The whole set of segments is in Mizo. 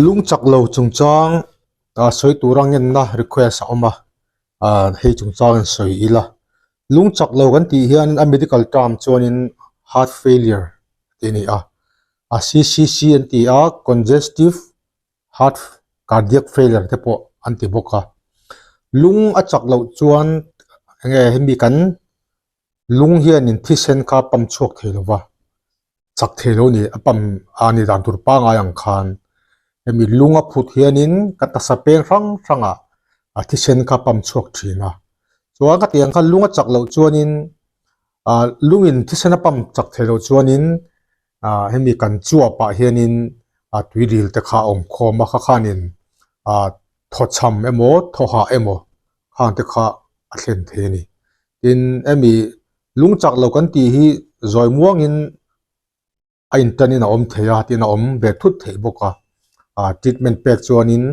Lung chak lo chungchang ah sawi tura ngenna request a awm a, ah hei chungchang in sawi ila. Lung chak lo kan tih hian a medical term chuanin heart failure tih a ni a, a C_C_C an ti a congestive heart cardiac failure te pawh an ti bawk a. Lung a chak loh chuan enge hemi kan lung hianin thisen kha pump chhuak thei lo va, chak thei lo a ni a pump a ni dan tur pangngai ang khan hemi lung a phut hianin ka taksa peng hrang hrangah a thisen kha pump chhuak thin a chuan ka tih ang khan lung a chak loh chuanin ah lungin thisen a pump chak thei loh chuanin ah hemi kan chuapah hianin ah tui ril te kha a awm khawm a kha khanin ah thawchham emaw thawhah emaw khang te kha a thlen thei a ni. Tin, hemi lung chak lo kan tih hi zawi muangin a intanin a awm thei a, tin a awm ve thut theih bawk a, ah treatment pek chuanin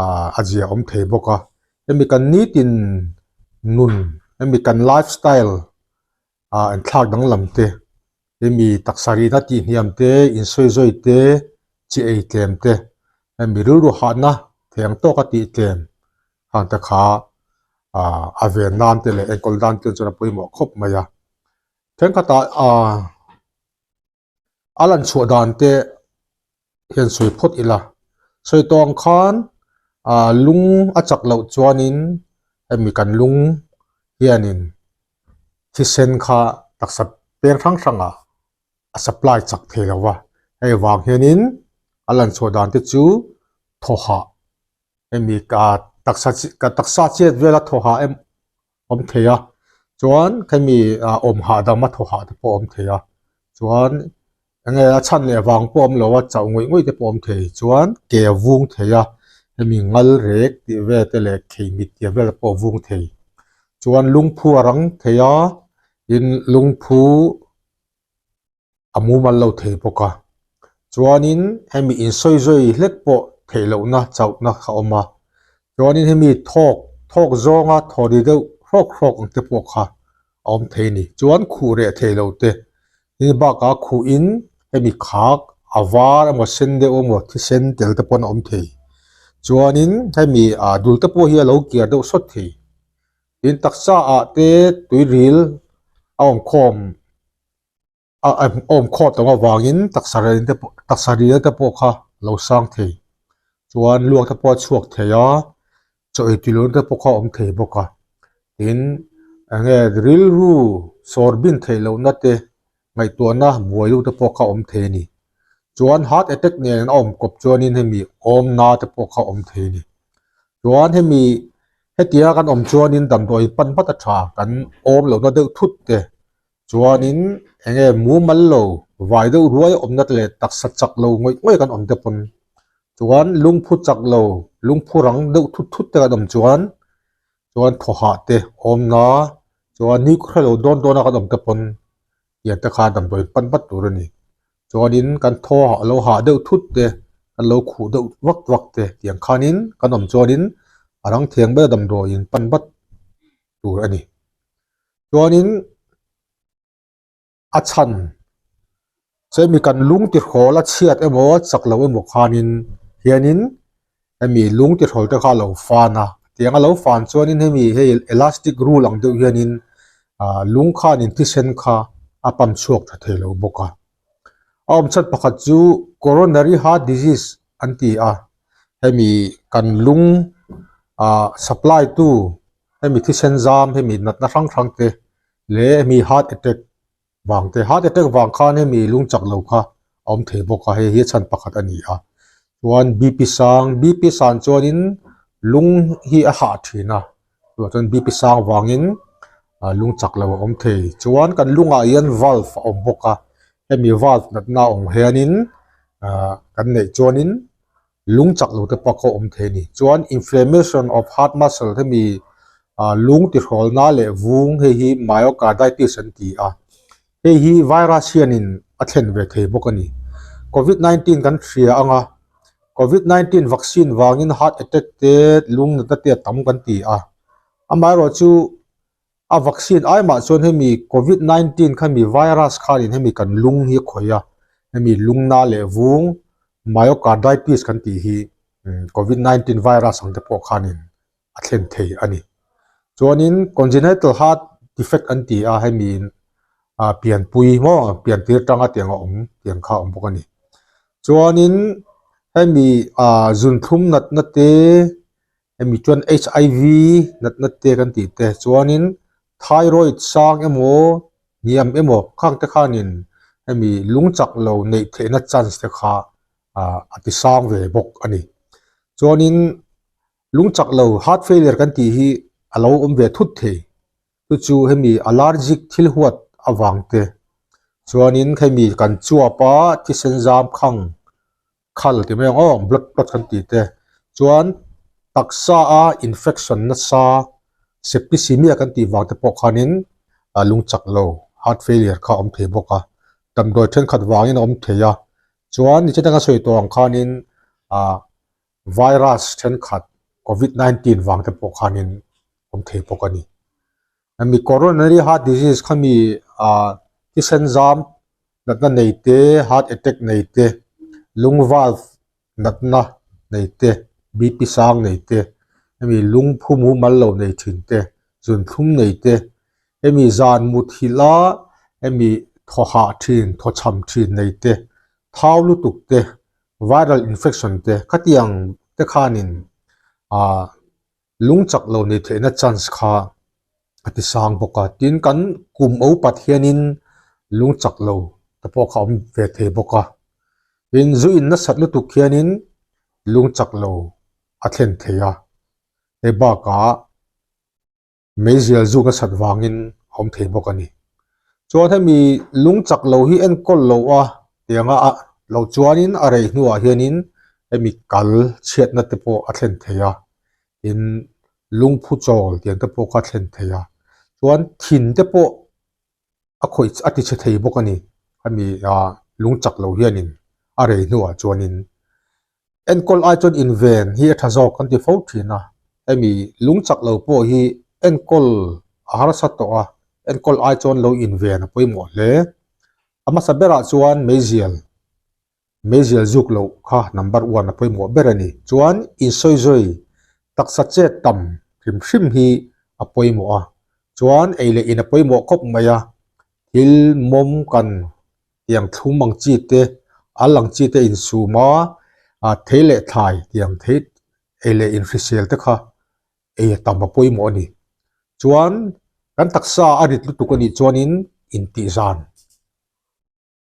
ah a zia awm thei bawk a. Hemi kan nitin nun, hemi kan life style ah inthlak danglam te, hemi taksa rihna tih hniam te, insawi zawi te, chi ei tlem te, hemi rilru hahna theng tawka tih tlem hang te kha ah a ven nan te leh enkawl dan te chuan a pawimawh khawp mai a. Thenkhatah ah a lan chhuah dan te hian sawi phawt ila sawi tawh ang khan ah lung a chak loh chuanin hemi kan lung hianin thisen kha taksa peng hrang hrangah a supply chak thei lo va hei vang hianin a lan chhuah dan te chu thaw hah hemi ka taksa ka taksa chet vela thaw hah em awm thei a chuan khemi ah awm hahdam a thaw hah te pawh a awm thei a chuan enge a chhan leh vang pawh a awm lo a chauh ngawih ngawih te pawh a awm thei chuan ke a vung thei a hemi ngal rek tih vel te leh khei mit tih vel pawh a vung thei chuan lungphu a rang thei a tin lungphu a mumal lo thei bawk a chuanin hemi insawi zawi hlek pawh theih lohna chauhna kha a awm a chuanin hemi thawk thawk zawnga thaw ri deuh hrawk hrawk ang te pawh kha a awm thei a ni chuan khuh reh thei lo te hei bakah khuhin hemi khak a var emaw sen deuh emaw thisen tel te pawn a awm thei chuanin hemi ah dul te pawh hi a lo kiar deuh sawt thei tin taksa ah te tuiril a awm khawm. a awm khawt loh avangin taksa rel te pawh taksa ril te pawh kha a lo sang thei chuan luak te pawh a chhuak thei a chaw ei tih lohna te pawh kha a awm thei bawk a tin eng nge rilru sawr bin theih lohna te ngaihtuahna buai deuh te pawh kha a awm thei a ni chuan heart attack nen a awm kawp chuanin hemi awmna te pawh kha a awm thei a ni chuan hemi hetianga kan awm chuanin damdawi pan vat a tha kan awm lohna deuh thut te. Chuanin eng nge mumal lo vai deuh ruai awmna te leh taksa chak lo ngawih ngawih kan awm te pawn chuan lungphu chak lo lungphu rang deuh thut thut te kan awm chuan chuan thaw hah te awmna chuan ni khaw hrelo dawn dawn a kan awm te pawn tiang te kha damdawi pan vat tur a ni. Chuanin kan thaw hah lo hah deuh thut te kan lo khuh deuh vak vak te tiang khanin kan awm chuanin a rang thiang ber damdawiin pan vat tur a ni. Chuanin a chhan chemi kan lung tihrawl a chhiat emaw chak lo emaw khanin hianin hemi lung tihrawl te kha a lo fan a tiang a lo fan chuanin hemi hei elastic rul ang deuh hianin ah lung khanin thisen kha a pump chhuak tha thei lo bawk a. A awm chhan pakhat chu coronary heart disease an ti a hemi kan lung ah supply tu hemi thisen zam hemi natna hrang hrang te leh hemi heart attack vang te heart attack vang khan hemi lung chak lo kha a awm thei bawk a hei hi a chhan pakhat a ni a chuan B P sang B P san chuanin lung hi a hah thin a chuvang chuan B P sang vangin ah lung chak lo a awm thei chuan kan lungah hian valve a awm bawk a hemi valve natna a awm hianin ah kan neih chuanin lung chak lo te pawh kha awm thei a ni. Chuan inflammation of heart muscle hemi ah lung tihrawlna leh vung hei hi myocarditis an ti a, hei hi virus hianin a thlen ve thei bawk a ni. Covid 19 kan hria ang a, covid 19 vaccine vangin heart attack te lung natna te a tam kan ti a, amaherawhchu a vaccine ai mah chuan hemi covid 19 kha mi virus khanin hemi kan lung hi a khawih a, hemi lungna leh vung. Myocarditis kan tih hi Covid 19 virus ang te pawh khanin a thlen thei a ni. Chuanin congenital heart defect an ti a, hemi pianpui maw piantir tanga tiang a awm tiang kha a awm bawk a ni. Chuanin hemi zunthlum natna te hemi chuan HIV natna te kan tih te chuanin thyroid sang emaw hniam emaw khang te khanin hemi lung chak lo neih theihna chance te kha ah a ti sang ve bawk a ni. Chuanin lung chak lo heart failure kan tih hi a lo awm ve thut thei chu chu hemi allergic thil huat avang te chuanin hemi kan chuap a thisen zam khang khal ti mai ang aw blood clot kan tih te chuan taksa a infection nasa septicemia kan tih vang te pawh khanin ah lung chak lo heart failure kha a awm thei bawk a damdawi thenkhat vangin a awm thei a chuan nichina ka sawi tawh ang khanin ah virus thenkhat covid 19 vang te pawh khanin awm thei bawk a ni. Hemi coronary heart disease khami ah thisen zam natna nei te, heart attack nei te, lung valve natna nei te, BP sang nei te, hemi lungphu mumal lo nei thin te, zunthlum nei te, hemi zan muthilh a hemi thaw hah thin, thaw chham thin nei te, thau lutuk te, viral infection te khatiang te khanin ah lung chak lo nih theihna chance kha a ti sang bawk a, tin kan kum o Pathianin lung chak lo te pawh kha a awm ve thei bawk a, tin zu in nasat lutuk hianin lung chak lo a thlen thei a, hei bakah meizial zuk nasat vangin a awm thei bawk a ni. Chuan hemi lung chak lo hi enkawl lo a tianga a lo chuanin a rei hnuah hianin hemi kal chhiatna te pawh a thlen thei a, tin lungphu chawl tiang te pawh kha a thlen thei a, chuan thin te pawh a khawih a ti chhe thei bawk a ni hemi ah lung chak lo hianin a rei hnuah chuanin enkawl ai chuan inven hi a tha zawk kan ti fo thin a, hemi lung chak lo pawh hi enkawl a harsa tawh a, enkawl ai chuan lo inven a pawimawh hle. A hmasa berah chuan meizial, meizial zuk loh kha number one a pawimawh ber a ni. Chuan insawizawi taksa chet tam hrim hrim hi a pawimawh a, chuan ei leh in a pawimawh khawp mai a, thil mawm kan tiang thlum ang chi te, al ang chi te insum a, ah thei leh thlai tiang thei ei leh inhrisel te kha ei a tam a pawimawh a ni. Chuan kan taksa a rit lutuk a nih chuanin intih zan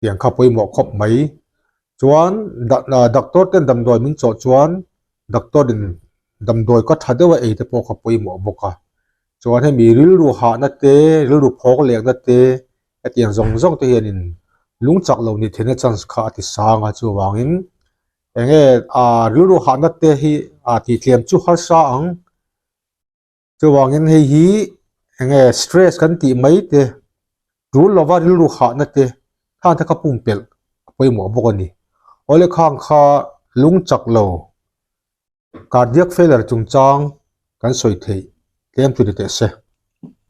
tiang kha pawimawh khawp mai. Chuan doctor ten damdawi min chawh chuan doctor in damdawi ka tha deuh a ei te pawh kha pawimawh bawk a. Chuan hemi rilru hahna te, rilru phawk lehna te hetiang zawng zawng te hianin lung chak lo nih theihna chance kha a ti sang a chuvangin enge ah rilru hahna te hi ah tih tliam chu harsa ang chuvangin hei hi enge stress kan tih mai te tul lova rilru hahna te khang te kha pumpelh a pawimawh bawk a ni awle khang kha lung chak lo cardiac failure chungchang kan sawi theih tlem chu ni teh se.